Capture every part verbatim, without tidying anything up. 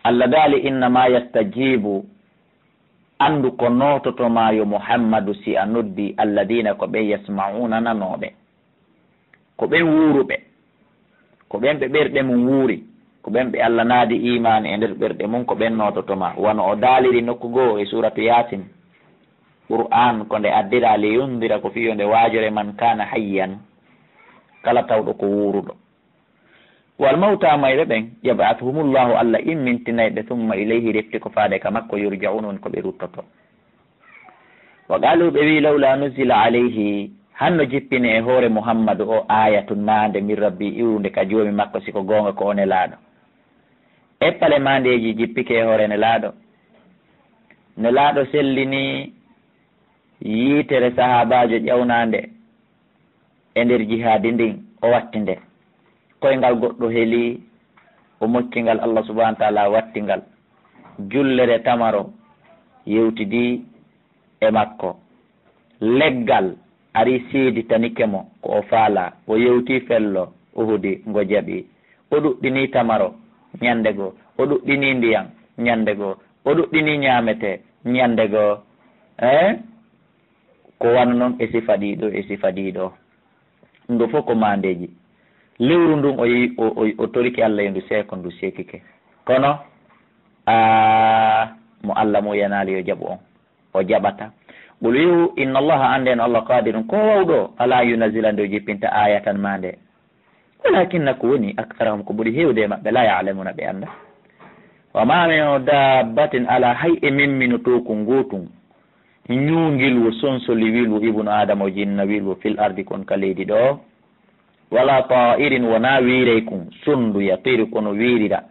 Allah daali, "Innama yastajibu, anndu ko noototo ma yo Muhammadu si a noddi, alladina ko ɓen yasma'una nanooɓe." Ko ɓen wuuruɓe, ko ɓen ɓe ɓerɗe mum wuuri, ko ɓen ɓe Allah naadi iimaani e nder ɓerɗe mum, ko ɓen noototo ma. Wano o daaliri nokku goo e suuratu Yaasin, Qur'aan ko nde addira li yundira ko fii yo nde waajore man kaana hayyan, kala tawɗo ko wuuruɗo. Wal mawta mayɓe ɓen, yab'athuhumullahu, Allah immintinay ɓe, thumma ilayhi, refti ko faade ka makko, yurja'un, woni ko ɓe ruttoto. Wa qaalu, ɓe wi'i, lawla nuzzila alayhi, hanno jippine e hoore Muhammadu o ayatun maande min rabbi iwunde ka joomi makko, si ko goonga ko o nelaaɗo. Eppale maandeeji jippike e hoore nelaaɗo. Nelaaɗo sellini yiitere sahaabaajo ƴawnaande e nder jihaadi ndin, o watti nde. Koyngal goɗɗo heli, o mocci ngal, Allah subhanahu wa ta'ala watti ngal. Jullere tamaro yewtidi e makko. Leggal ari seeditanike mo ko o faalaa, o yewti fello Uhudi ngo jaɓi. O ɗuɗɗini tamaro ñande goo, o ɗuɗɗini ndiyan ñande goo, o ɗuɗɗini ñaametee ñande goo. Eh? Ko wano non e sifa ɗiɗo, e sifa ɗiɗo. Ɗum ɗo fof ko maandeeji. Lewru ndun o yi-, o, o, o torike Allah yo ndu seeko, ndu seekike. Kono, aa, mo Allah muuyanaali yo jaɓu on, o jaɓata. Qul, wi'u, inna Allaha, anndee no Allah, qadirun, ko wawɗo, ala yunazzila, nde o jippinta ayatan maande. Walakinna, ko woni, aktharahum, ko ɓuri heewde e maɓɓe, la ya'lamuna, ɓe annda. Wa ma min dabbatin, ala hay e memminotooku ngootun, ñuungil wo, sonsoliwil wo, ibnu Adama o, jinnawiil wo, fil ardi, kon ka leydi ɗo, wala ta'irin, wonaa wiiray kun, sonndu, yatiru, kono wiirira,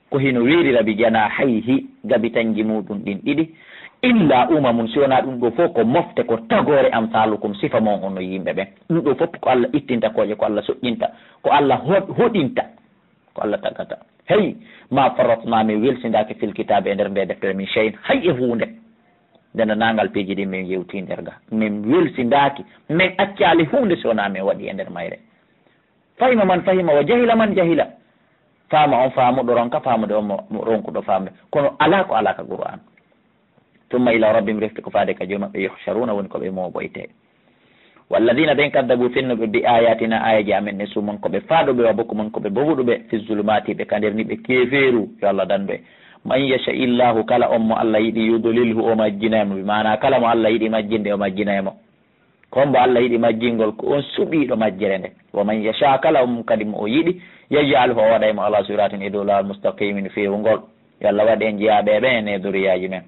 ko hino wiirira, bi janahayhi, gabitanji muɗum ɗin ɗiɗi, illa umamun, si wonaa ɗum ɗo fof ko mofte, ko tagoore, amsalukum, sifa mon on no yimɓe ɓen. Ɗum ɗo fof ko Allah ittinta kooƴe, ko Allah soƴƴinta, ko Allah ho-, hoɗinta, ko Allah tagata. Hey, ma farratna, min welsindaaki fil kitaabi, e nder nde deftere, min shay'in, hay e huunde. Nde nanangal piiji ɗin min yewti nder ga. Min welsindaaki, min accaali huunde si wonaa min waɗi e nder mayre. Fahima man fahima wa jahila man jahila. Faama on faamuɗo ronka faamude on mo, mo ronkuɗo faamde. Kono alaa ko alaa ka Qur'an. Thumma ila rabbihim, refti ko faade ka Joomi maɓɓe, yuhsharuna, woni ko ɓe mooɓoytee. Walladina, ɓen, kaddabu, fennuɓe, bi ayatina, aayeeji amen ɗen, summun, ko ɓe faaɗuɓe, wa bukmun, ko ɓe bowuɗuɓe, fi zulumati, ɓe ka nder ni ɓe keefeeru, yo Allah dandu en. Man yasha illahu, kala on mo Allah yiɗi, yudlilhu, o majjinay mo, bi maana kala mo Allah yiɗi majjinde, o majjinay mo. Ko hombo Allah yiɗi majjingol, ko on suɓiiɗo majjere nde. Wa man yasha, kala on kadi mo o yiɗi, yaj'alhu, o waɗay mo, ala siratin, e dow laawol, mustaqimin, feewungol. Yo Allah waɗ en jeyaaɓe e ɓen e duriyaaji men.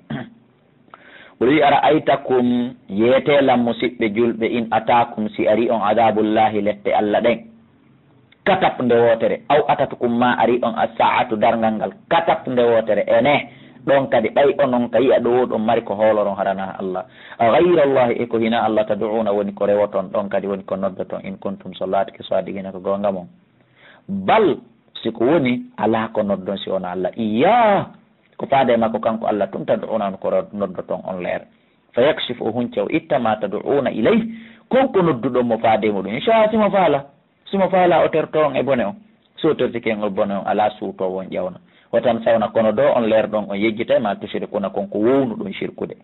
Qul, wi, ara'aytakum, yeetee lan, musiɓɓe julɓe, in ataakum, si ari on, adaabullahi, lette Allah ɗen, katap nde wootere, aw atatkum, ma ari on, as-sa'atu, darngal ngal, katap nde wootere, ene, ɗon kadi, ɓay onon ka yi'a ɗo, ɗon mari ko hooloron harana Allah. Ghayra Allahi, e ko hinaa Allah, tad'una, woni ko rewoton, ɗon kadi woni ko noddoton, in kuntum, so laatike, sadiqina, ko goonga mon. Bal, si ko woni, alaa ko noddon si wonaa Allah. Iyya, ko faade e makko kanko Allah tun, tad'una, on ko ro-, noddoton on leer. Fa yakshifu, o hunca, o itta, ma tad'una ilayh, kon ko nodduɗon mo faade e muɗum. Insha, si mo faala, si mo faala, o terto on e bone on. Si o tertike on e bone on, alaa suutoowo on ƴawna. Wa tansawna, kono do on leer ɗon, on yejjitay, ma tushrikuna, kon ko wownuɗon shirkude.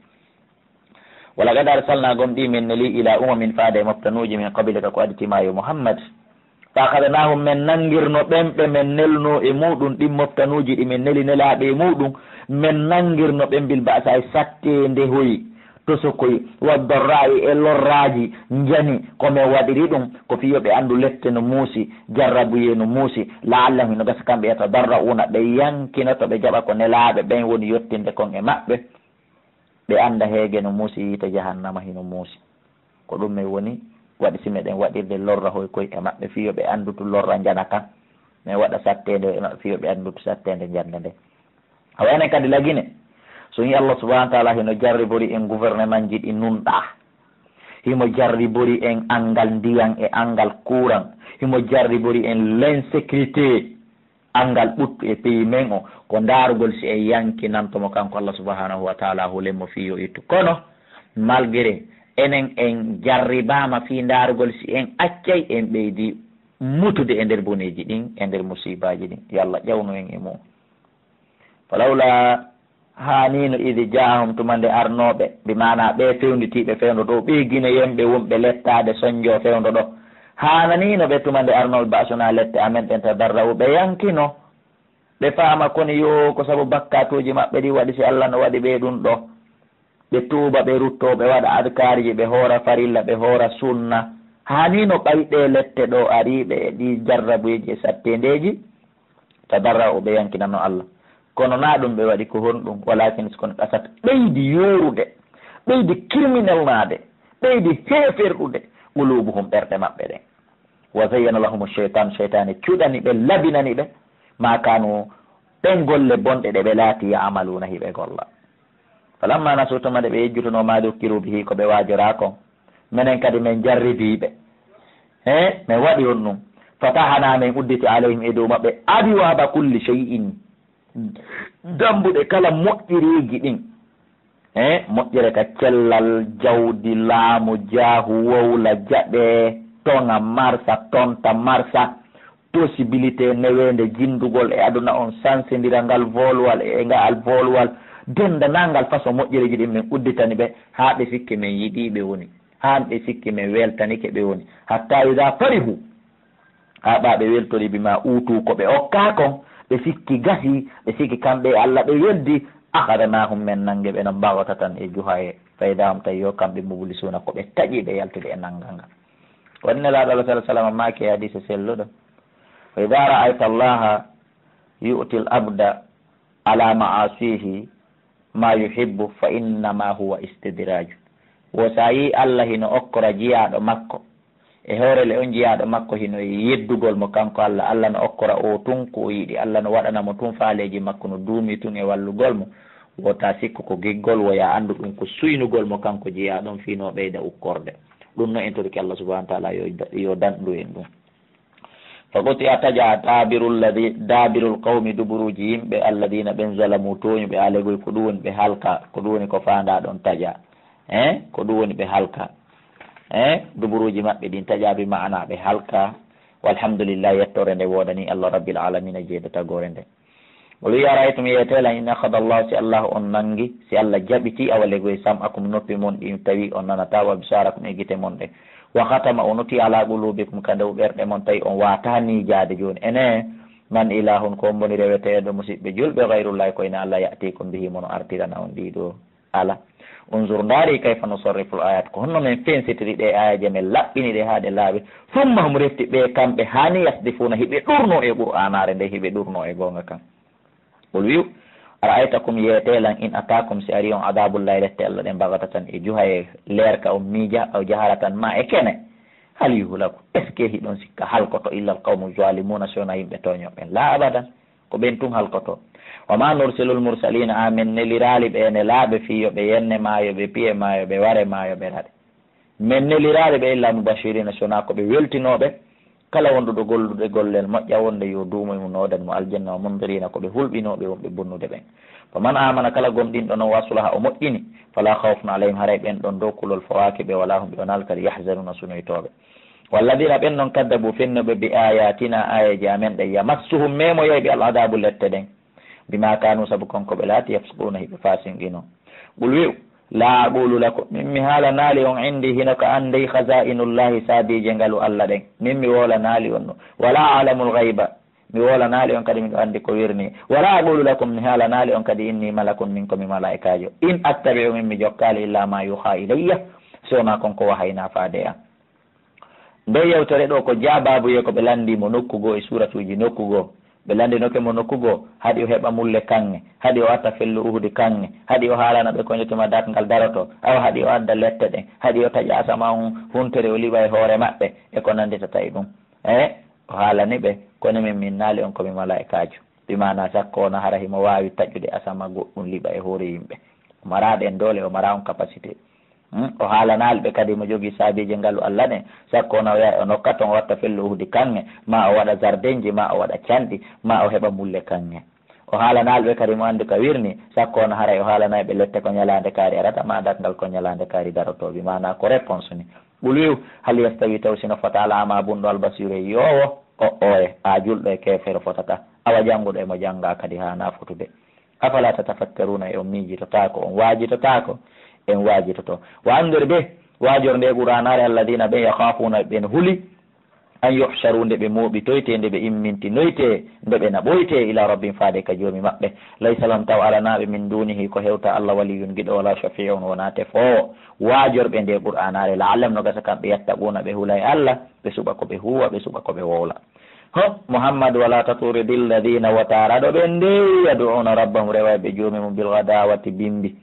Walaqad arsalna, gomɗii men neli, ila umamin, faade e moftanuuji, min qablika, ko aditi ma yo Muhammad. Fa akhadnahum, men nangirno ɓen ɓe men nelno e muɗum ɗin moftanuuji ɗi men neli nelaaɓe e muɗum, men nangirno ɓen bil ba'sa'i, satteende hoy, tosokoy, wad darra'i, e lorraaji, njani, ko men waɗiri ɗum, ko fii yo ɓe anndu lette no muusi, jarrabuyee no muusi, la'allahum, hino gasa kamɓe, yatadarra'una, ɓe yankinoto, ɓe jaɓa ko nelaaɓe ɓen woni yottinde kon e maɓɓe. Ɓe annda heege no muusi, yiite jahannama hino muusi. Ko ɗum men woni waɗi si meɗen waɗirde lorra hoy koy e maɓɓe, fii yo ɓe anndutu lorra njana kan. Men waɗa satteende e maɓɓe, fii yo ɓe anndutu satteende njande nde. Awa enen kadi lagine, so ni Allah subhanahu wa ta'ala hino jarribori en gouvernement ji ɗi nunɗaa. Himo jarribori en anngal ndiyan e anngal kuuran. Himo jarribori en l'insécurité. Anngal ɓuttu e pays men o, ko ndaarugol si en yankinanto mo kanko Allah subhanahu wa ta'ala, hulen mo fii yo ittu. Kono, malgré enen en jarribaama fii ndaarugol si en accay, en ɓeydi mutude e nder boneeji ɗin, e nder musiibaaji ɗin. Yo Allah ƴawnu en e mum. Falawla, haaniino, idi jaahum, tuma nde arnooɓe, bi maanaa ɓee fewnditiiɓe fewndo ɗo, ɓee Gineyenɓe wonɓe lettaade sonnjo fewndo ɗo, haananiino ɓe tuma nde arnooɓe ba'sunaa lette amen ɗen, tadarra'u, ɓe yankino, ɓe faama koni yo ko sabu bakkaatuuji maɓɓe ɗi waɗi, si Alla no waɗi ɓe ɗum ɗo. Ɓe tuuba, ɓe ruttoo, ɓe waɗa adkaariji, ɓe hoora farilla, ɓe hoora sunna. Haa nii no ɓay ɗee lette ɗoo ariiɓe e ɗii jarrabuuji e satteendeeji, tadarra'u, ɓe yankinano Alla. Kono naa ɗum ɓe waɗi. Ko honɗum? Walaakin, si kono, qasat, ɓeydi yoorude, ɓeydi kirminelnaade, ɓeydi heeferɗude, quluubuhum, ɓerɗe maɓɓe ɗen. Wa zayyana lahumu sheytaan, seytaane cuɗani ɓe, labinani ɓe, maa kaanu, ɗen golle bonɗe ɗe ɓe laati, ya'maluuna, hiɓe golla. Falamma nasuu, tuma nde ɓe yejjutunoo, maa dukkiruu bihi, ko ɓe waajoraa kon, menen kadi men jarribii ɓe. He, men waɗi on ɗum. Fatahanaa, men udditi, alayhim, e dow maɓɓe, abwaaba kulli shay'in, dambuɗe kala moƴƴereeji ɗin. He, moƴƴere ka cellal, jawdi, laamu, jaahu, wowla, jaɓee, toŋa, marsa, tonta, marsa, possibilité neweende jinndugol e aduna on, sansindira ngal booluwal e ngaal booluwal, denndanangal façon moƴƴereeji ɗin men udditani ɓe, haa ɓe sikki men yiɗii ɓe woni, haa ɓe sikki men weltanike ɓe woni. Hatta idaa farihu, haa ɓaa ɓe weltori, bimaa uutuu, ko ɓe okkaa kon, ɓe sikki gasii, ɓe sikki kamɓe e Alla ɓe weldi, akhadnaahum, men nanngi ɓe non, baghtatan, e juhaye, fa idaa hum, tawi yo kamɓe, mublisuuna, ko ɓe taƴiiɓe yaltude e nanngal ngal. Woni Nelaaɗo Allah sallallaahu alayhi wa sallam maaki e hadiise selluɗo, "Wa idaa ra'ayta Allaha yu'til abda ala ma'asihi ma yuhibbu fa innama huwa istidraj." Wo si a yii Allah hino okkora jiyaaɗo makko, e hoore le on jiyaaɗo makko hino e yeddugol mo kanko Allah, Allah no okkora o tun ko o yiɗi, Allah no waɗana mo tun faaleeji makko, no duumi tun e wallugol mo, wota sikku ko giggol, woya anndu ɗum ko suynugol mo kanko jiyaaɗo on fii no ɓeyda ukkorde. Ɗum no en torike Allah subhanahu wa ta'ala yo, yo dandu en ɗum. Fa quti'a, taƴa, daabirul ladhi, daabirul qawmi, duburuuji yimɓe, alladhina, ɓen, zalamu, tooñuɓe, alegoy, ko ɗum woni ɓe halka, ko ɗum woni ko faandaa ɗon taƴa. Eh, ko ɗum woni ɓe halka. Eh, duburuuji maɓɓe ɗin taƴa bi ma'ana ɓe halka. Walhamdulillah, yettoore nde woodani Allah Rabbil Alamina, jeyɗo tagoore nde. Qul, wi'u, ara'aytum, yeetee lan, in akhadha Allahu, si Allah on nangi, si Allah jaɓiti, awa legoy, sam'akum, noppi mon ɗin, tawi on nanataa, wa absarakum, e gite mon ɗen, wa khatama, o noti, ala qulubikum, ka ndew ɓerɗe mon, tawi on waataa miijaade jooni. Ene, man ilahun, ko hombo woni reweteeɗo, musiɓɓe julɓe, ghayrullahi, ko hinaa Allah, ya'tikum bihi, mo no artirana on ɗii ɗoo? Ala. Unzur, ndaari, kayfa nusarriful ayat, ko honno men fensitiri ɗee aayeeje, men laɓɓini ɗe haa ɗe laaɓi. Thumma hum, refti ɓe kamɓe, hani, yasdifuna, hiɓe ɗurnoo e Qur'aanaare nde, hiɓe ɗurnoo e goonga kan. Qul, wi'u, ara'aytakum, yeetee lan, in ataakum, si arii on, adaabullahi, lette Allah ɗen, baghtatan, e juhaye, leerka, on miija, aw jaharatan, maa e kene, hal yuhlaku, est-ce que hiɗon sikka halkoto, illa al qawmu zalimuna, si wonaa yimɓe tooñooɓe ɓen? La, abadan. Ko ɓen tun halkoto. Wa ma nursilul mursalina, amen neliraali ɓe nelaaɓe fii yo ɓe yenne maa yo ɓe piye maa yo ɓe ware maa yo ɓe raɗe. Men neliraali ɓe illa mubashirina, si wonaa ko ɓe weltinooɓe kala wonduɗo gollude gollel moƴƴa, wonde yo duumo e mum no woodani mo aljanna, wa mundirina, ko ɓe hulɓinooɓe wonɓe bonnude ɓen. Fa man amana, kala gomɗinɗo non, wa aslaha, o moƴƴini, fala khawfun alayhim, haray ɓen ɗon dow kulol fawaaki ɓe, wala hum, ɓe wonaa kadi, yahzanuna, sunoytooɓe. Walladina, ɓen non, kaddabu, fennuɓe, bi ayatina, aayeeje amen ɗen, yamassuhum, memoyay ɓe, al adabu, lette ɗen, bima kanu, sabu kon ko ɓe laati, yafsuquna, hiɓe fasinqino. Qul, wi'u, la aqulu lakum, min mi haalanaali on, indi, hino ka an dey, khazainullahi, saabiije ngalu Alla ɗen, min mi woolanaali on ɗum, wala a'lamul ghayba, mi woolanaali on kadi miɗo anndi ko wirnii, wala aqulu lakum, mi haalanaali on kadi, inni malakun, min ko mi malaa'ikaajo, in attabi'u, min mi jokkaali, illa ma yuha ilayya, si wonaa kon ko wahaynaa faade e an. Nde yewtere ɗoo ko jaabaabuye ko ɓe lanndii mo nokku goo e suuratuuji nokku goo. Ɓe lanndinoke mo nokku goo, haɗi o heɓa mulle kaŋŋe, haɗi o arta fellu Uhudi kaŋŋe, haɗi o haalana ɓe ko ñottuma darngal darotoo, awa haɗi o adda lette ɗen, haɗi o taƴa asama on huntere o liɓa e hoore maɓɓe, e ko nannditata e ɗum. E o haalani ɓe, kono min, min naali on ko mi malaa'ikaajo. Bi maanaa, sakko wona hara himo waawi taƴude asama goɗɗum liɓa e hoore yimɓe. O maraa ɗen doole, o maraa on capacité. Hmm? O haalanaali ɓe kadi mo jogii saabiije ngalu Alla ɗen, sakko wona o yaha o nokka ton, o watta fellu Uhudi kaŋŋe, maa o waɗa zardenji, maa o waɗa canɗi, maa o heɓa mulle kaŋŋe. O haalanaali ɓe kadi mo anndi ka wirnii, sakko wona haray o haalanay ɓe lette ko ñalaande kaari arata, maa darngal ko ñalaande kaari darotoo. Bi maanaa ko réponse ni. Qul, wi'u, hal yastawi, taw si no fota, al a'ma, bunɗo, al basiru, e yi'oowo? O'oye, a julɗo e keefeero fotataa. Awa jannguɗo e mo janngaa kadi haanaa fotude. Afala tatafakkaruna, e on miijitotaako, on waajitotaako? En waajitoto. Wa andir be, waajor nde Qur'aanaare, alladina ɓe, yakhafuna, ɓen huli, an yuhsharu, nde ɓe mooɓitoyte, nde ɓe immintinoyte, nde ɓe naɓoyte, ila rabbin, faade ka Joomi maɓɓe. Laysa lahum, taw alanaaɓe, min dunihi, ko hewta Allah, waliyun, giɗo, wala shafi'un, wona tefoowo. Waajorɓe nde Qur'aanaare, la'allahum, no gasa kamɓe, yattaquna, ɓe hula e Allah, ɓe suɓa ko ɓe huwa, ɓe suɓa ko ɓe wowla. Ho, Muhammad, wala taturidi alladina, wata raɗo ɓen de, yad'una rabbahum, rewa ɓe Joomi mum, bil ghadawati, bimbi,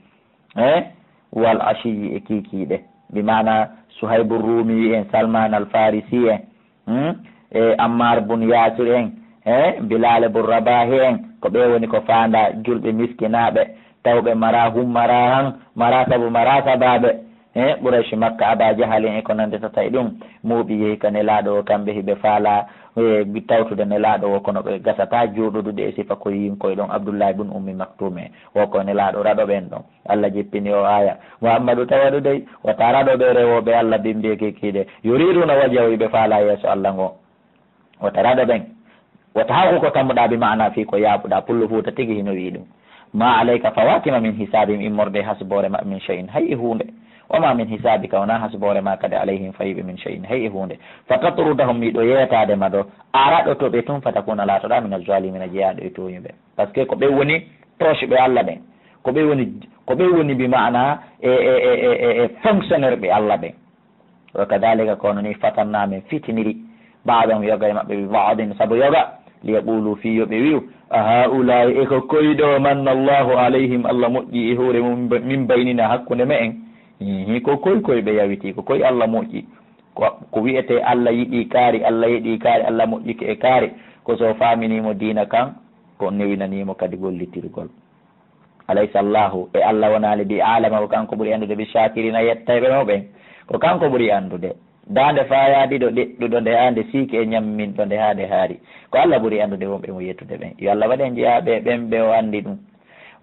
eh, wal ashiyi, e kiikiiɗe. Bi maana Suhaybu Rumi en, Salman al Farisi en, hmm? E Ammar bun Yasir en, eh, Bilal bun Rabahi en, ko ɓe woni ko faanda julɓe miskinaaɓe, tawɓe mara hummara han, mara sabu mara sabaaɓe. Eh, Quraysh Makka, Aba Jahal en e ko nannditata e ɗum, mooɓi yehi ka Nelaaɗo o, kamɓe hiɓe faala, eh, tawtude Nelaaɗo o, kono ɓe gasata jooɗodude e sifa ko yinkoy ɗon, Abdullahi bun Ummi Maktum en, o ko Nelaaɗo raɗo ɓen ɗon. Allah jippini o aya, Muhammadu, tawadu dey, wata raɗo ɓe rewooɓe Allah bimbi e kiikiiɗe, yuriduna wajhahu, hiɓe faala yeeso Allah ngo. Wata raɗo ɓen. Wata hawku ko tammuɗa, bi maana fii ko yaaɓuɗa. Pullo Fuuta tigi hino wi'i ɗum. Ma alayka, fawatima, min hisabihim, immorde hasboore maɓɓe, min shay'in, hay e huunde. Wa ma min hisabika, wona hasboore ma kadi, alayhim, fayiɓe, min shay'in, hay e huunde. Fa tatrudahum, miɗo yeetaade ma ɗo, a raɗoto ɓe tun, fa takuna, laatoɗa, min azzalimina, jeyaaɗo e tooñuɓe. Parce que ko ɓe woni proche ɓe Allah ɓen. Ko ɓe woni, ko ɓe woni bi maana e, e, e, e, e fonctionnaire ɓe Allah ɓen. Wa kadhalika, kono ni, fatanna, min fitiniri, ba'dahum, yoga e maɓɓe, bi ba'din, sabu yoga, liyaqulu, fii yo ɓe wi'u, a ha'ula'i, e ko koy ɗo, manna Allahu alayhim, Allah moƴƴi e hoore mum, min baynina, hakkunde me'en. Hihi, ko koy koy ɓe yawiti, ko koy Allah moƴƴi. Ko, ko wi'ete Allah yiɗi kaari, Allah yiɗi kaari, Allah moƴƴike e kaari, ko so faminimo diina kan, ko newinanimo kadi gollitirgol. Alaysa Allahu, e Allah wonaali, bi a'lama, ko kanko ɓuri anndude, bi shakirina, yettayɓe mo ɓen, ko kanko ɓuri anndude. Daande faya ɗiɗo ɗeɗɗuɗo nde haa nde siiki e ñamminɗo nde haa nde haari. Ko Allah ɓuri anndude wonɓe mo yettude ɓen. Yo Allah waɗ en jeyaaɓe e ɓen ɓe o anndi ɗum.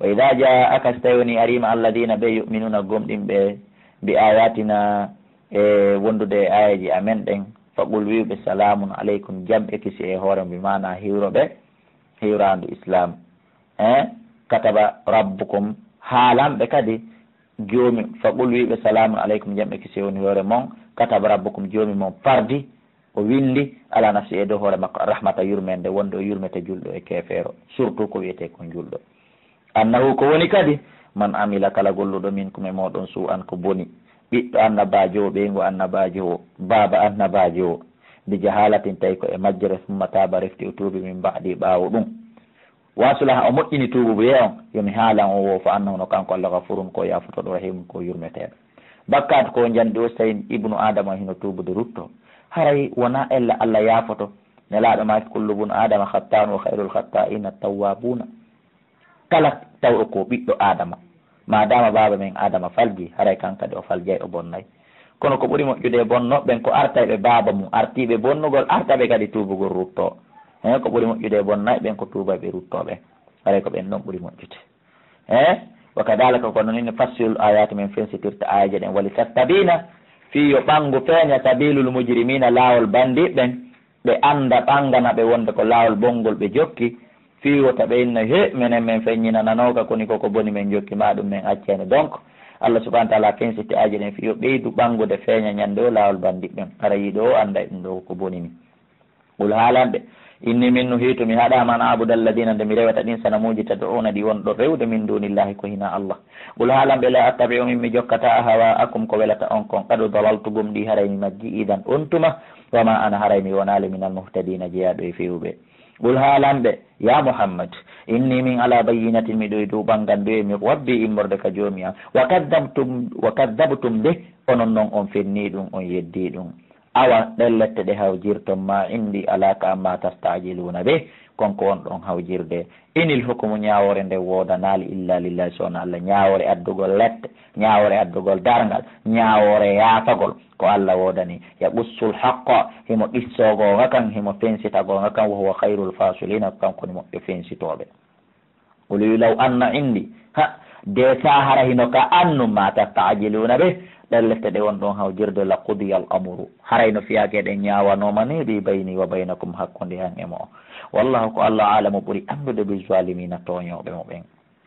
Wa idha ja'aka, so tawi woni ariima, alladhina, ɓe, yu'minuna, gomɗinɓe, bi ayatina, e wondude e aayeeji amen ɗen, faqul, wi'u ɓe, salamun alaykum, jam e kisi e hoore, bi maana hiwro ɓe, hiwraandu Islam. Eh, kataba rabbukum, haalanɓe kadi Joomi, faqul, wi'u ɓe, salamun alaykum, jam e kisi woni hoore mon, kataba rabbukum, Joomi mon fardi, o winndi, ala nafsi, e dow hoore makko, rahmata, yurmende, wonde o yurmete julɗo e keefeero, surtout ko wi'ete kon julɗo. Annahu, ko woni kadi, man amila, kala golluɗo, minkum, e mooɗon, su'an, ko boni, ɓiɗɗo annabaajo o, ɓeyngu annabaajo o, baaba annabaajo o, bi jahalatin, tawi ko e majjere, summa taaba, refti, o tuubi, min ba'di, ɓaawo ɗum. Wa aslaha, o moƴƴini tuubu bee on, yo mi haalan on wo, fa annahu, no kanko Allah, ghafurun, ko yaafotooɗo, rahimun, ko yurmeteeɗo. Bakkaatu ko njanɗi o, so tawi ibnu Adama hino tuubude rutto, haray wona ella Allah yaafoto. Nelaaɗo maaki, kullu bun Adama khatta'un wa khayrul khatta'ina tawwabuna. Kala tawɗo ko ɓiɗɗo Adama, ma dama baaba men Adama falji, haray kan kadi o faljay, o bonnay. Kono ko ɓuri moƴƴude e bonnooɓe ɓen ko artayɓe baaba mum, artiiɓe bonnugol, artaɓe kadi tuubugol, ruttoo. He, ko ɓuri moƴƴude e bonnayɓe ɓen ko tuubayɓe, ruttooɓe. Haray ko ɓen ɗon ɓuri moƴƴude. He, wa kadhalika, kono ni nufassilu l-ayati, min fensitirta aayeeje ɗen, wa litastabina, fii yo ɓanngu feeña, sabilul mujrimina, laawol banndiiɓe ɓen, ɓe annda, ɓanngana ɓe wonde ko laawol bonngol ɓe jokki, fii wota ɓe inno, he, menen men feññinananooka, koni koko boni men jokki, ma ɗum men accayno. Donc, Allah subhanahu wa ta'ala fensiti aayeeje ɗen fii yo ɓeydu ɓanngude, feeña ñande o laawol banndiiɓe ɓen. Hara yiɗo o annda e ɗum ɗo ko boni ni. Qul, haalan ɓe, inni min nuhiitu, mi haɗaama, an a'buda alladina, nde mi rewata ɗin sanamuuji, tad'una, ɗi on ɗon rewde, min dunillahi, ko hinaa Allah. Qul, haalan ɓe, la attabi'u, min mi jokkata, ahwa'akum, ko welata on kon, qad dalaltu, gomɗii haray mi majji, idan, on tuma, wa ma ana, haray mi wonaali, minal muhtadina, jeyaaɗo e fewuɓe. Qul, haalan ɓe, ya Muhammad, inni, min, ala bayyinatin, miɗo e dow ɓanngandu e mi rabbi, immorde ka Joomi am. Wa kaddabtum, wa kaddabtum, de onon non on fenni ɗum, on yeddi ɗum. Awa ɗen lette ɗe hawjirton ma indi, alaa ka amma tasta'jiluuna bih, kon ko on ɗon hawjirde. Inil hukumu, ñaawoore nden woodanaali, illa lillahi, so wonaa Allah. Ñaawoore addugol lette, ñaawoore addugol darngal, ñaawoore yaafagol, ko Allah woodani. Yaqussul haqqa, himo qissoo goonga kan, himo fensita goonga kan, wa huwa khayrul faasiliina, ko kanko woni moƴƴo fensitooɓe. Qul, law anna indi, ha, de sa hara hino ka annun ma tasta'jiluuna bih, ɗen lette ɗe on ɗon hawjirde, la qudiya al amru, haray no fiyaake ɗen ñaawanooma ni, ɗi bayni wa baynakum, hakkunde an e mo'o. Wallahu, ko Allah, a'lamu, ɓuri anndude, bizzaalimiina, tooñooɓe mo ɓen.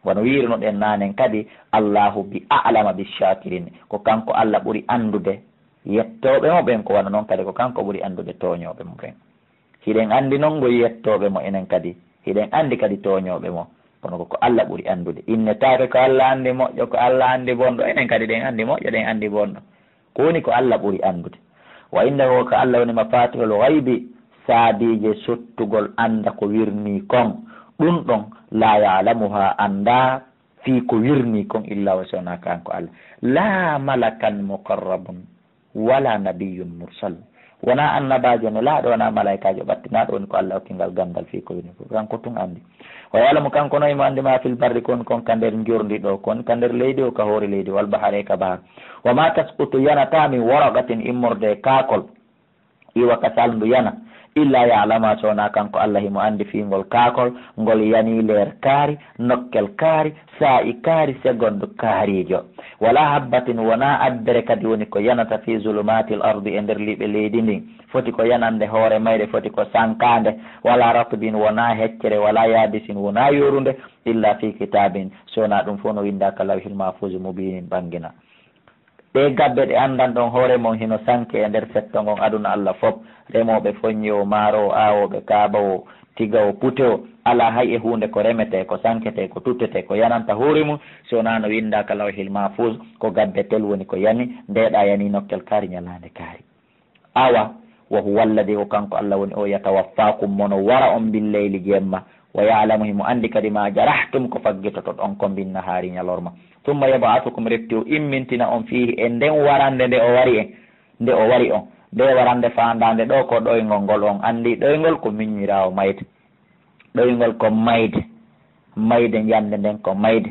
Wano wiirno ɗen naanen kadi, Allahu bi a'lama bi shakirin. Ko kanko Allah ɓuri anndude yettooɓe mo ɓen, ko wano non kadi ko kanko ɓuri anndude tooñooɓe mo ɓen. Hiɗen anndi non ngo yettooɓe mo enen kadi. Hiɗen anndi kadi tooñooɓe mo. Kono ko, ko Allah ɓuri anndude. Innetaake ko Allah anndi moƴƴo, ko Allah anndi bonɗo. Enen kadi ɗen anndi moƴƴo, ɗen anndi bonɗo. Ko woni ko Allah ɓuri anndude. Wa indahu, ko Allah woni mafatihul ghaybi, saabiije sottugol annda ko wirnii kon. Ɗun ɗon, la ya'lamuha, anndaa fii ko wirnii kon illa wa, si wonaa kanko Allah. La malakan muqarrabun, wala nabiyyun mursal. Wonaa annabaajo nelaaɗo, wonaa malaa'ikaajo ɓattinaaɗo, woni ko Allah okki ngal ganndal fii ko wirnii kon. Kanko tun anndi. Wa ya'lamu, kanko no himo anndi ma fil barri, ko woni kon ka nder njorndi ɗoo, ko woni ka nder leydi o, ka hoore leydi, wal bahari, e ka bahar. Wa ma tasqutu, yanataa min waraqatin, immorde e kaakol, iwa ka salndu yana, illa ya'lamuha, si wonaa kanko Allah himo anndi fii ngol kaakol, ngol yanii leer kaari, nokkel kaari, saa'i kaari, segondu kaariijo. Wala habbatin, wonaa abbere kadi woni ko yanata fii zulumatil ardi, e nder liɓe leydi ndin. Foti ko yanande hoore mayre, foti ko sankaande, wala ratbin, wonaa heccere, wala yaabisin, wonaa yoorunde, illa fii kitaabin, si wonaa ɗun fow no winndaa ka lawhil mahfuuz mubiinin ɓanngina. Ɗee gabbe ɗe anndan ɗon hoore mon hino sanke e nder setto ngon aduna Allah fow, remooɓe foññi o, maaro o, aawooɓe kaaba o, tiga o, pute o, alaa hay e huunde ko remetee, ko sanketee, ko tuttetee, ko yananta hoore mun, si wonaa no winndaa ka lawhil mahfuuz, ko gabbe tel woni ko yani, ndeeɗaa yanii nokkel kaari ñalaande kaari. Awa, wa huwa alladhi, ko kanko Allah woni o, yatawaffaakum, mo no wara on bil layli jemma, wa ya'lamu, himo anndi kadi ma jarahtum, ko faggitotoɗon kon bin nahaari ñalorma. Thumma yab'athukum, refti o immintina on fiihi, e nden warande nde o wari en, nde o wari on. Nde warande faandaande ɗoo ko ɗoyngol ngol, on anndi ɗoyngol ko miñiraawo mayde. Ɗoyngol ko mayde. Mayde njande nden ko mayde.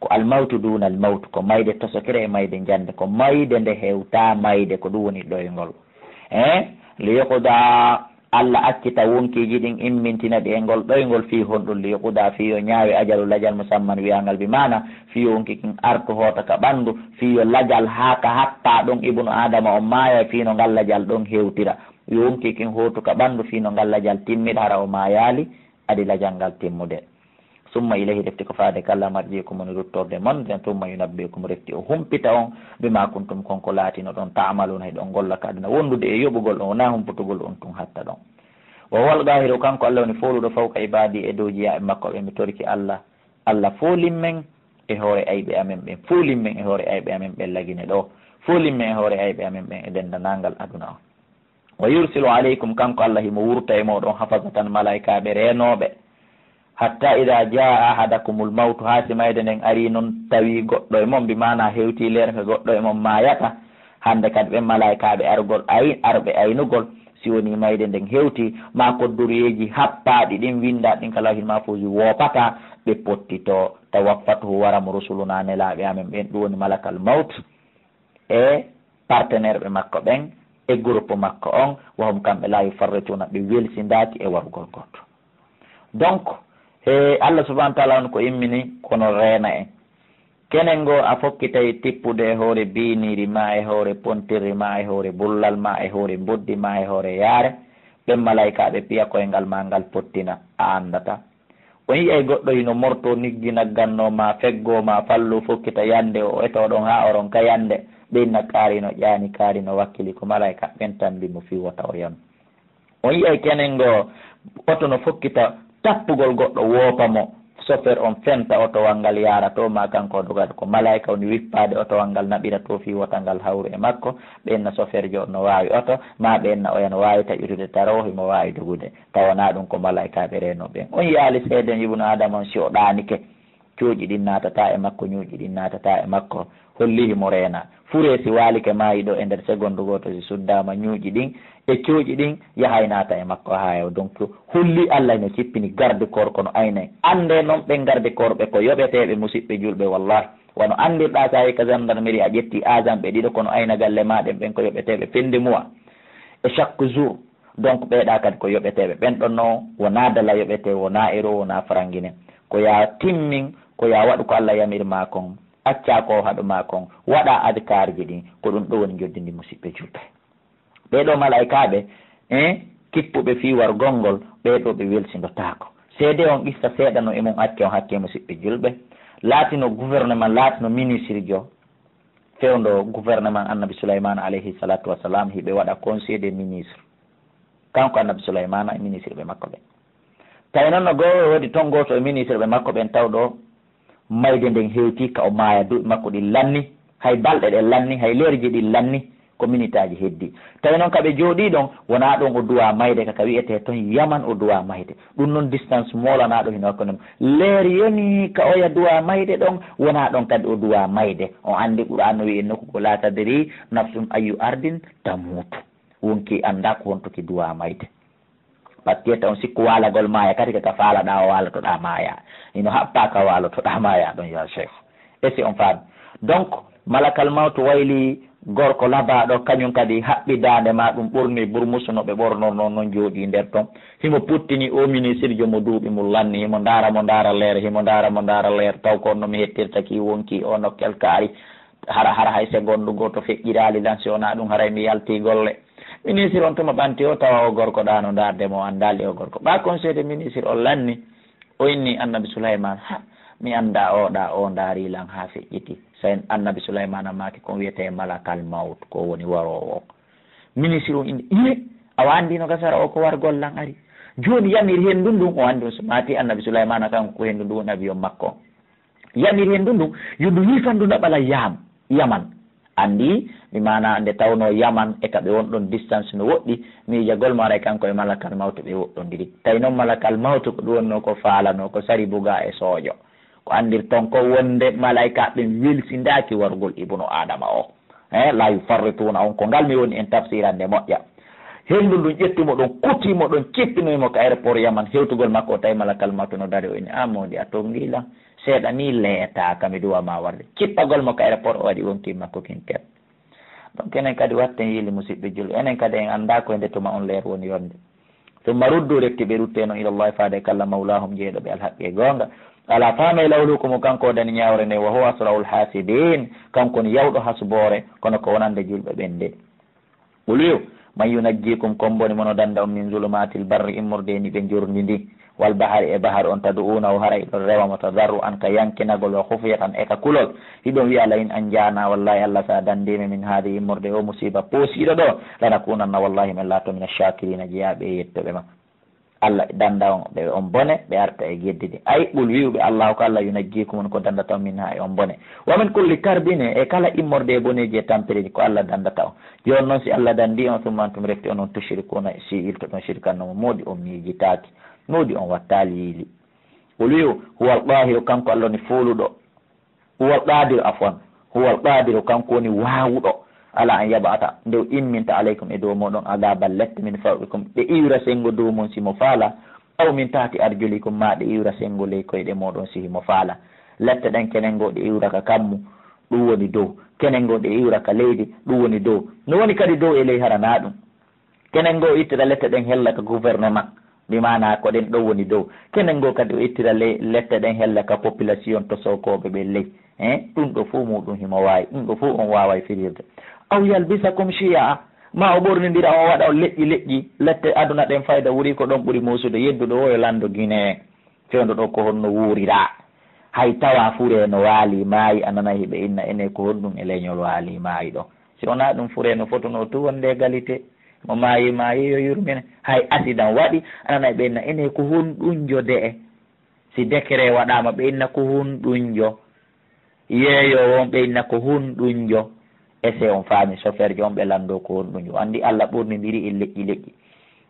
Ko al mawtu duuna al mawtu. Ko mayde tosokere e mayde njande. Ko mayde nde hewtaa mayde. Ko ɗun woni ɗoyngol. Eh? Li yuqda, Allah accita wonkiiji ɗin, immintina ɗi e ngol ɗoyngol. Fii honɗun? Li yuqda, fii yo ñaawe ajalu, lajal musamman wi'angal, bi maana fii yo wonki kin artu hoota ka ɓandu, fii yo lajal haa ka happaa ɗon ibnu Aadama on maaya, fii no ngal lajal ɗon hewtira. Yo wonki kin hootu ka ɓandu fii no ngal lajal timmida, hara o maayaali, adi lajal ngal timmude. Summa ilayhi, refti ko faade ka Allah, marji'ukum, woni ruttorde mon, nden summa yunabbi'ukum, refti o humpita on, bima kuntum, kon ko laatinoɗon, ta'maluna, hiɗon golla ka aduna, wondude e yoɓugol on, wonaa humputugol on tun hatta ɗon. Wa huwal qaahiru, kanko Allah woni fooluɗo, fawqa ibaadi, e dow jiyaaɓe makko ɓen. Mi torike Allah, Allah foolin men e hoore ayɓe amen ɓen, foolin men e hoore ayɓe amen ɓen lagine ɗoo, foolin men e hoore ayɓe amen ɓen e denndanangal aduna on. Wa yursilu alaykum, kanko Allah himo wurta e mooɗon, hafazatan, malaa'ikaaɓe reenooɓe. Hatta idha jaa ahadakumul mawtu, haa si mayde nden arii non tawi goɗɗo e mon, bi maana hewtii leere ka goɗɗo e mon maayata. Hande kadi ɓen malaa'ikaaɓe argol ay-, arɓe aynugol, si wonii mayde nden hewtii, maa koddoruyeeji happaaɗi ɗin winndaaɗi ɗin ka lawhil mahfuuzi woopataa, ɓe pottitoo, tawaffatuhu, wara mo rusulunaa, nelaaɓe amen ɓen, ɗun woni malakal mawt e partenaire ɓe makko ɓen e groupe makko on, wa hum, kamɓe, la yufarrituna, ɓe welsindaaki e warugol gooto. Donc, he Allah subhanahu wa ta'ala on ko immini, kono reena en. Kenen ngo a fokkitay tippude e hoore biiniiri, maa e hoore pontirri, maa e hoore bullal, maa e hoore mboddi, maa e hoore yaare, ɓen malaa'ikaaɓe piya koyngal maa ngal pottina, a anndata. On yi'ay goɗɗo hino mortoo, niggi naggannoo ma, feggoo ma, falloo, fokkita yande, o etoo ɗon haa oron ka yande, ɓe inna kaari no ƴaani, kaari no wakkili, ko malaa'ika ɓen tambi mo fii wota o yanu. On yi'ay kenen ngo oto no fokkita tappugol goɗɗo, woopa mo, chauffeur on fenta otowal ngal yaara to, maa kanko o doga, ko malaa'ika woni wippaade otowal ngal, naɓira to fii wota ngal hawru e makko, ɓe inna chauffeur jo no waawi oto, maa ɓe inna oya no waawi taƴutude taro, himo waawi dogude. Tawa naa ɗun, ko malaa'ikaaɓe reenooɓe ɓen. On yi'aali seeden Ibnu Aadama on, si o ɗaanike, cooƴi ɗin naatataa e makko, ñuuƴi ɗin naatataa e makko, hollii himo reenaa. Furee si waalike, maayi ɗoo e nder segondu gooto, si suddaama, ñuuƴi ɗin e cooƴi ɗin yahay naata e makko haa heewa. Donc, hollii Allah hino cippini garde corps ko no aynay. Anndee non ɓen garde corps ɓe ko yoɓeteeɓe, musiɓɓe julɓe, wallahi. Wano anndirɗaa, si a yehi ka gendarmerie, a ƴetti agent ɓe ɗiɗo, ko no ayna galle maa ɗen, ɓen ko yoɓeteeɓe fin de mois e chaque jour. Donc, ɓee ɗaa kadi ko yoɓeteeɓe. Ɓen ɗon non, wonaa dala yoɓetee, wonaa euro, wonaa farangine. Ko yaa timmin, ko yaa waɗu ko Allah yamiri maa kon, accaa ko o haɗu maa kon, waɗaa adkaarji ɗin, ko ɗun ɗoo woni njoɓdi ndin, musiɓɓe julɓe. Ɓee ɗoo malaa'ikaaɓe, eh, kippuɓe fii warugol ngol, ɓee ɗoo ɓe welsindotaako. Seede on qissa seeɗa no e mum acce on hakke, musiɓɓe julɓe. Laatino gouvernement, laatino ministre jo fewndo gouvernement Annabi Sulaymana alayhi salatu wassalam, hiɓe waɗa conseil des ministres. Kanko Annabi Sulaymana e ministre ɓe makko ɓen. Tawi noon no goo woodi toon gooto e ministre ɓe makko ɓen tawɗo mayde nden hewti ka o maaya, duuɓi makko ɗin lanni, hay balɗe ɗen lanni, hay leerji ɗin lanni, ko minitaaji heddi. Tawi noon ka ɓe jooɗii ɗon, wonaa ɗon o duwaa mayde, ka ka wi'etee toon Yaman o duwaa mayde. Ɗum noon distance moolanaaɗo hino hakkunde mum. Leer yonii ka oya duwaa mayde ɗon, wonaa ɗon kadi o duwaa mayde. On anndi Qur'aan no wi'i e nokku goo, "Laa tadri nafsun ayyu ardin tamuutu." Wonkii anndaa ko honto ki duwaa mayde. Parce que on sikku waalagol maaya, kadi ka ka faalaɗaa o waalotoɗaa maaya. Hino haɓɓaa ka waalotoɗaa maaya ɗon, ya Cheikh. Est-ce que on faami? Donc, malakal mawtu wayli gorko labaaɗo, kañum kadi haɓɓi daande maa, ɗum ɓorni burmusu no ɓe ɓornornoo non, jooɗii nder ton. Himo puttini o ministirjo mo duuɓi mum lanni, himo ndaara mo ndaara leer, himo ndaara mo ndaara leer, taw ko on no mi hettirta ki wonkii o nokkel kaari. Hara, hara hay segondu gooto feƴƴiraali lan, si wonaa ɗum haray mi yaltii golle. Ministre on tuma ɓanti o, tawa o gorko ɗaa no ndaarde mo, o anndaali o gorko. Ɓaa conseil de ministre on lanni, o inni Annabi Sulaymaan, "Ha, mi anndaa o ɗaa, o ndaari lan haa feƴƴiti." Say Annabi Sulaymaana maaki, "Ko on wiyetee malakal mawt, ko woni waroowo on." Ministre on inni, "Iye, awa anndi no gasara o ko wargol lan ari. Jooni yamir henndu ndun." O anndi on so maati Annabi Sulaymaana kanko ko henndu ndun woni avion makko on. Yamir henndu ndun, yo ndu yiifandu naɓala Yam-, Yaman. Anndi, mi maana nde tawnoo Yaman e ka ɓe wonɗon distance no woɗɗi, miijagol mo aray kanko e malakal mawtu ɓe woɗɗondiri. Tawi noon malakal mawtu ko ɗum wonnoo ko faalanoo, ko sari bugaa e soojo. Ko anndirton ko wonde malaykaaɓe ɓen welsindaaki warugol Ibnu Aadama o. Eh, la yufarrituuna on, ko ngal mi woni en tafsirande moƴƴa. Henndu ndun ƴetti mo ɗon, kuti mo ɗon, cippinoyi mo ka aéroport Yaman, hewtugol makko o tawi malakal mawtu no dari, o inni, "A moodi, a tonngi lan." Seeɗa ni leetaaka, mi duwa ma warde. Cippagol mo ka aéroport, o waɗi wonkii makko kin ker. Donc, enen kadi watten yiili, musiɓɓe julɓe. Enen kadi en anndaa ko e nde tuma on leer woni yonde. Summa ruddu, refti ɓe ruttee non, ilallahi, faade kala mawlaahum, jeyɗo ɓe alhaqqi e goonga. Alaa, faamee, lawluukumu, kanko o dani ñaawre nde, wa huwa asra'ul haasibiin, kanko woni yawɗo hasboore, kono ko wonande julɓe ɓen de. Qul, wi'u, man yunajjiikum, ko on boni mo no danda on, min zulumaatil barri, immorde e niɓe njorndi ndin, wal bahari, e bahar on, tad'uunahu, hara hiɗon rewa mo, tadarru'an, ka yankinagol, wa khufyatan, e ka kulol, hiɗon wi'a, la in anjaana, wallahi Allah sa dandii men, min haadihi, immorde o musiiba poosiiɗo ɗo, lanakuunanna, wallahi men laatoto, mina shaakiriina, jeyaaɓe e yettuɓe ma. Allah danda on, ɓe on bone, ɓe arta e geddi ɗi. Ay, qul, wi'u ɓe, Allahu ko Allah, yunajjiikum, on ko dandata on, minha, e on bone. Wa min kulli karbin, e kala immorde e boneeji e tampere ɗi, ko Allah dandata on. Jooni non, si Allah dandi on, summa antum, refti onon, tushrikuuna, si iltoɗon shirkan no mo moodi, on miijitaaki. Moodi on wattaali yiili. Qul, wi'u, huwal qaahiru, kanko Allah woni fooluɗo. Huwal qaadiru, afwan. Huwal qaadiru, kanko woni waawuɗo. Ala an yab'ata, nde o imminta, alaykum, e dow mooɗon, adaaban, lette, min fawqikum, ɗe iwra senngo dow mon si mo faala, aw min tahti arjulikum, maa ɗe iwra senngo ley koyɗe mooɗon si himo faala. Lette ɗen, kenen goo ɗe iwra ka kammu, ɗum woni dow. Kenen goo ɗe iwra ka leydi, ɗum woni dow. No woni kadi dow e ley, hara naa ɗum. Kenen goo ittira lette ɗen hella ka gouvernement, bi maanaa ko ɗen ɗon woni dow. Kenen goo kadi o ittira le-, lette ɗen hella ka population to sokooɓe ɓen ley. Eh, ɗum ɗo fof muɗum himo waawi, ɗum ɗo fof on waaway firirde. Aw yalbisakum shiya'a, ma o ɓornindira on, waɗa on leƴƴi leƴƴi, lette aduna ɗen fayda wuri ko ɗon ɓuri muusude, yedduɗo o yo lanndo Guinée. Fewndo ɗo ko honno wuuriraa? Hay tawa furee no waali maayi, a nanay hiɓe inna, ene ko honɗum e leñol waali maayi ɗo? Si wonaa ɗum, furee no fotunoo tun wonde égalité. Mo maayi, maayi, yo yurmine. Hay accident waɗi, a nanay ɓe inna, ene ko honɗum jo de e? Si décret waɗaama, ɓe inna, ko honɗum jo? Yeeyoowo on, ɓe inna, ko honɗum jo? Est-ce que on faami? Chauffeur jo on, ɓe lanndo, ko honɗum jo? Anndi Allah ɓurnindiri en leƴƴi leƴƴi.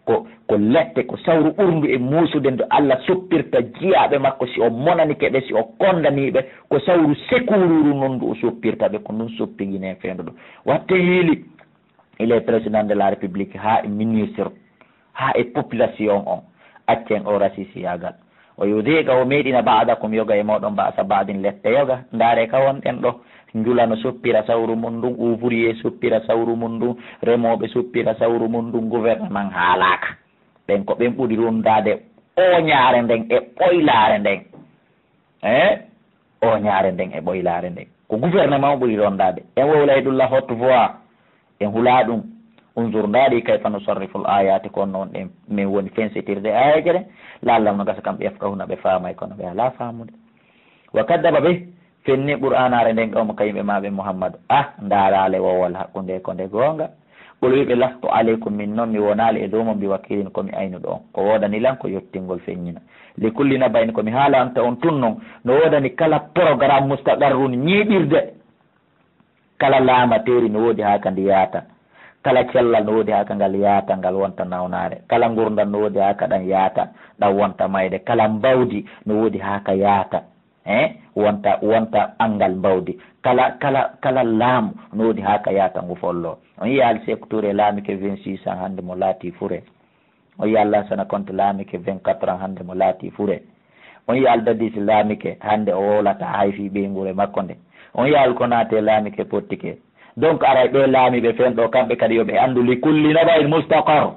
Ko, ko lette, ko sawru ɓurndu e muusude ndu Allah soppirta jiyaaɓe makko, si o monanike ɓe, si o kondanii ɓe, ko sawru sekuruuru non ndu o soppirta ɓe, ko ndun soppi Guinée fewndo ɗo. Watte hiili, il est président de la République, haa e ministre, haa e population on, accen o rasisiyaagal. O yudiiqa, o meeɗina, ba'dakum, yoga e mooɗon, ba'sa ba'din, lette yoga. Ndaare ka wonɗen ɗo, njula no soppira sawru mun ndun, ouvrier soppira sawru mun ndun, remooɓe soppira sawru mun ndun, gouvernement haalaaka. Ɓen ko ɓen ɓuri rondaade ooñaare nden e ɓoylaare nden. Eh? Ooñaare nden e ɓoylaare nden. Ko gouvernement on ɓuri rondaade. En wowlay ɗum la haute voix. En hulaa ɗum. Unzur, ndaari, kayfa nusarrifu l-ayaati, ko honno wonɗen min woni fensitirde aayeeje ɗen, la'allahum, no gasa kam, yafqahuna, ɓe faamay, kono ɓe alaa faamude. Wa kaddaba bih, fenni Qur'aanaare nden, qawmuka, yimɓe maa ɓen, Muhammadu. Ah, ndaaraale wowal hakkunde ko nde goonga. Qul, wi'ɓe, lastu alaykum, min non mi wonaali e dow mon bi wakiilin, ko mi aynuɗo on. Ko woodani lan ko yottingol feññina. Li kulli naba'in, ko mi haalanta on tun non, no woodani kala programme mustaqarrun, ñiiɓirde. Kala laamateeri no woodi haa ka ndi yaata. Kala cellal no woodi haa ka ngal yaata, ngal wonta nawnaare. Kala ngurdam no woodi haa ka ɗam yaata, ɗam wonta mayde. Kala mbawdi no woodi haa ka yaata, eh, wonta, wonta anngal mbawdi. Kala, kala, kala laamu no woodi haa ka yaata ngu follo. On yiya Alseeku Tuure laamike vingt-six ans, hannde mo laatii fure. On yiya Laasana Konte laamike vingt-quatre ans, hannde mo laatii fure. On yiya Aldadis laamike, hannde o wowlataa hay fii ɓeynguure makko nde. On yiya Alkonaate laamike, pottike. Donc, aray ɓee laamiiɓe fen ɗoo, kamɓe kadi yo ɓe anndu li kulli naba'in mustaqar.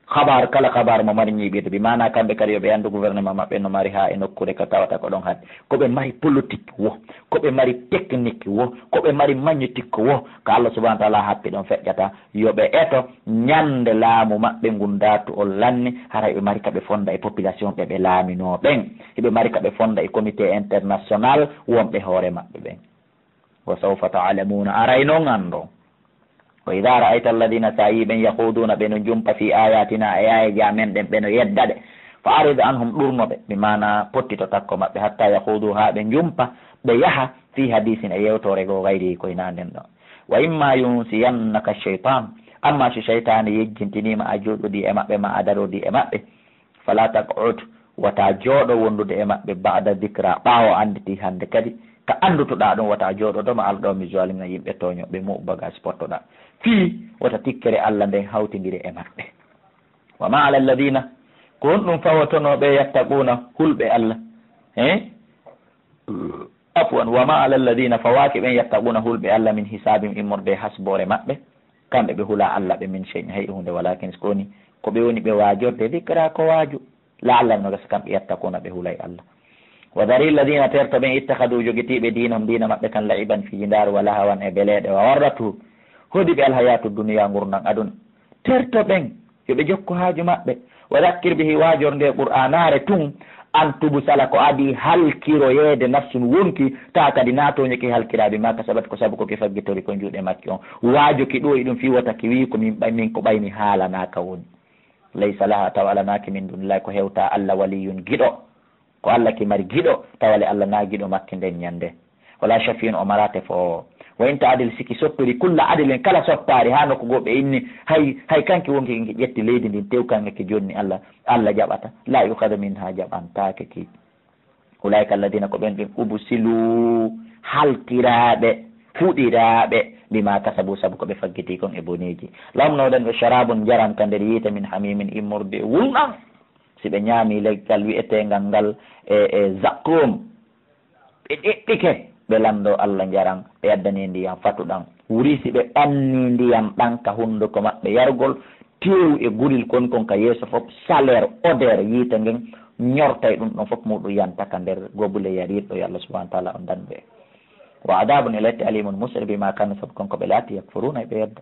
Habaar, kala habaar mo mari ñiiɓirde, bi maanaa kamɓe kadi yo ɓe anndu gouvernement maɓɓe no mari haa e nokkuure ka tawata ko ɗon haaɗi. Ko ɓe mari politique wo, ko ɓe mari technique wo, ko ɓe mari magnétique wo, ko Allah subhanahu wa ta'ala happi ɗon feƴƴata. Yo ɓe eto ñande laamu maɓɓe ngun daatu on lanni, hara ɓe mari ka ɓe fonda e population ɓe ɓe laaminoo ɓen. Hiɓe mari ka ɓe fonda e comité international wonɓe hoore maɓɓe ɓen. Wa sawfa ta'lamuuna, aray non anndon. Wa idha ra'ayta alladhina, si a yii ɓen, yakhuduuna, ɓe no njumpa, fi ayatina, e aayeeje amen ɗen, ɓe no yedda ɗe. Fa arid anhum, ɗurno ɓe, bi maanaa pottito takko maɓɓe, hatta yakhudu, haa ɓe njumpa, ɓe yaha, fi hadisin, e yewtoore goo, gayrihi, ko hinaa nden ɗon. Wa imma yunsiyannaka shaytan, amma si shaytaani yejjintiniima, a jooɗodii e maɓɓe, ma a darodii e maɓɓe, fala taq'ud, wata jooɗo wondude e maɓɓe, ba'da dhikra, ɓaawo annditii hannde kadi, ka anndutoɗaa ɗum, wata jooɗodo ma alɗo mi zalimina, yimɓe tooñooɓe, mu'u bagage pottoɗaa. Fii wata tikkere Allah nden hawtindire e maɓɓe. Wa ma ala alladhina, ko honɗum fawotonoo ɓe yattaquuna, hulɓe Allah? Eh? Afwan, wa ma ala alladhina, fawaaki ɓen, yattaquuna, hulɓe Allah, min hisaabihim, immorde e hasboore maɓɓe, kamɓe ɓe hulaa Allah ɓe, min shay'in, hay e huunde, walakin, ko woni, ko ɓe woni ɓe waajorde, dhikra, ko waaju, la'allahum, no gasa kamɓe, yattaquuna, ɓe hulay Allah. Wa dhari alladhina, terto ɓen, ittakhadhu, jogitiiɓe, diinahum, diina maɓɓe kan, la'iban, fijindaaru, wa lahawan, e beleeɗe, wa gharrathum, hodi ɓe, alhayatu dunya, ngurndan aduna. Terto ɓen, yo ɓe jokku haaju maɓɓe. Wa dhakkir bihi, waajor nde Qur'aanaare tun, an tubsala, ko adii halkiroyeede, nafsun, wonki, taa kadi naatooño ki halkiraa, bima kasabat, ko sabu ko ki faggitori ko juuɗe makki on. Waajo ki ɗoo e ɗum fii wota ki wii ko min ɓay-, min ko ɓay mi haalanaaka woni. Laysa laha, tawa alanaaki min dunillahi ko hewtaa Allah, waliyun, giɗo. Ko Allah ki mari giɗo, tawa le Allah na giɗo makki nden ñande. Wala shafi'un, o maraate fo. Wa in ta'dil, si ki sottori, kulla adlin, kala sottaari, haa nokku goo ɓe inni, hay, hay kanki wonki ki ƴetti leydi ndin, tew kanga ki jonni Allah, Allah jaɓata. La yu'khadhu minha, jaɓantaake ki. Ulaika alladhina, ko ɓen ɗin, ubsilu, halkiraaɓe, fuɗiraaɓe, bima kasabu, sabu ko ɓe faggiti kon e boneeji. Lahum, no ɗen ɓe, sharabun, njaram ka nder yiite, min hamimin, immorde e wulnam. Si ɓe ñaami leggal wi'eteengal ngal e, e zaqqum, ɓe ɗeɓɓike, ɓe lanndoo Allah njaram, ɓe addanii ndiyam fatuɗam. Wuri si ɓe ɓannii ndiyam ɗam ka hunnduko maɓɓe yargol, teewu e guril kon kon ka yeeso fof, chaleur, odeur yiite ngen ñortay ɗum ɗon fof, muɗum yanta ka nder gobule yariiɗo yo Allah subhanahu wa ta'ala on dandu ɓe. Wa adabun, e lette, alimun, musɗe, bima kanu, sabu kon ko ɓe laati, yakfuruna, e ɓe yedda.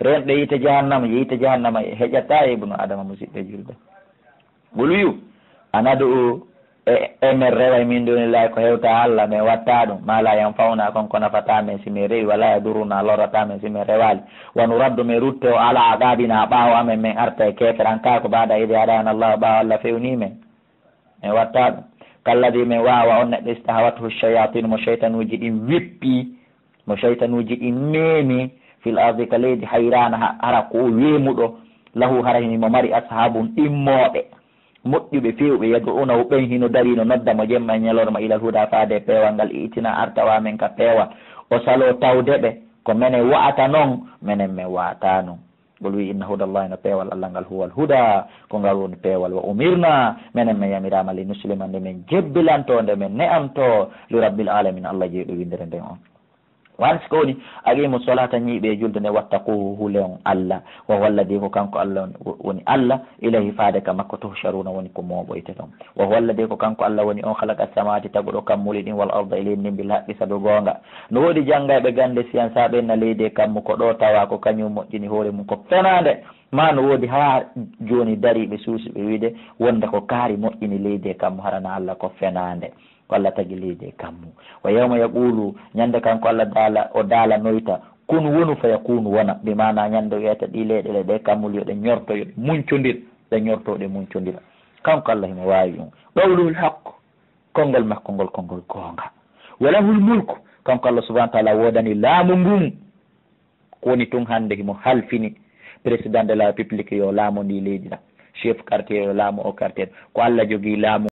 Renɗe yiite jahannama, yiite jahannama heƴataa e ibnu Adama, musidɓe julɓe. Ɓuluyu, anadu e, e men reway min dunillahi ko hewta Allah, men watta ɗum, ma la yanfa'una, kon ko nafataa men si men rewi, wala yadurruna, lorrataa men si men rewaali. Wa nuraddu, men rutte o ala aqabina, ɓaawo amen, men arta e keeferankaaku, ba'da idh hadana Allah, ɓaawo Allah fewni men. Men watta ɗum. Kalladhi, men waawa on neɗɗo, istahawathu shayatinu, mo shaytanuuji ɗin wippi, mo shaytanuuji ɗin meemi, fil ardi, ka leydi, hayraana, ha-, hara ko o weemuɗo, lahu, hara hini mo mari, ashabun, ɗimmooɓe, moƴƴuɓe, feewɓe, yad'unahu, ɓen hino dari no nodda mo jemma e ñalorma, ilal huda, faade e peewal ngal, i'tina, ar tawa men ka peewal, o saloo tawde ɓe, ko menen wa'ata non, menen men wa'ata non. Ngol wi'i, inna hudallahi, no peewal Allah ngal, huwal huda, ko ngal woni peewal. Wa umirna, menen men yamiraama, li nuslima, nde men jebbilanto, nde men ne'anto, li rabbil alamin, Allah jeyɗo winndere nden on. Wan si ko woni, aqimu solata, ñiiɓe e julde nde, wattaquhu, hule on Allah. Wa huwa alladi, ko kanko Allah woni, woni Allah, ilayhi, faade ka makko, tuhsharuna, woni ko mooɓoyte ton. Wa huwa alladi, ko kanko Allah woni on, khalaqa samawati, taguɗo kammuuli ɗin, wal arda, e leydi ndin, bil haqqi, sabu goonga. No woodi janngayɓe gannde siyansa ɓe na leydi e kammu, ko ɗo tawa ko kañum moƴƴini hoore mum, ko fenaande. Ma no woodi haa jooni dariiɓe suusuɓe wiide wonde ko kaari moƴƴini leydi e kammu, hara na Allah, ko fenaande. Ko Allah tagi leydi e kammu. Wa yawma yaqulu, ñande kanko Allah daala, o daalanoyta, kun, wonu, fa yakunu, wona. Bi maana ñande o wiyata ɗi leyɗe ɗe, ɗe kammuuli, yo ɗe ñorto, yo ɗe muncondir, ɗe ñorto, ɗe muncondira. Kanko Allah himo waawi ɗum. Qawluhul haqq, konngol makko ngol, konngol goonga. Wa lahul mulku, kanko Allah subhanahu wa ta'ala woodani laamu ngun. Ko woni tun hannde himo halfini président de la République yo laamu ndi leydi na, chef quartier yo laamu o quartier. Ko Allah jogii laamu.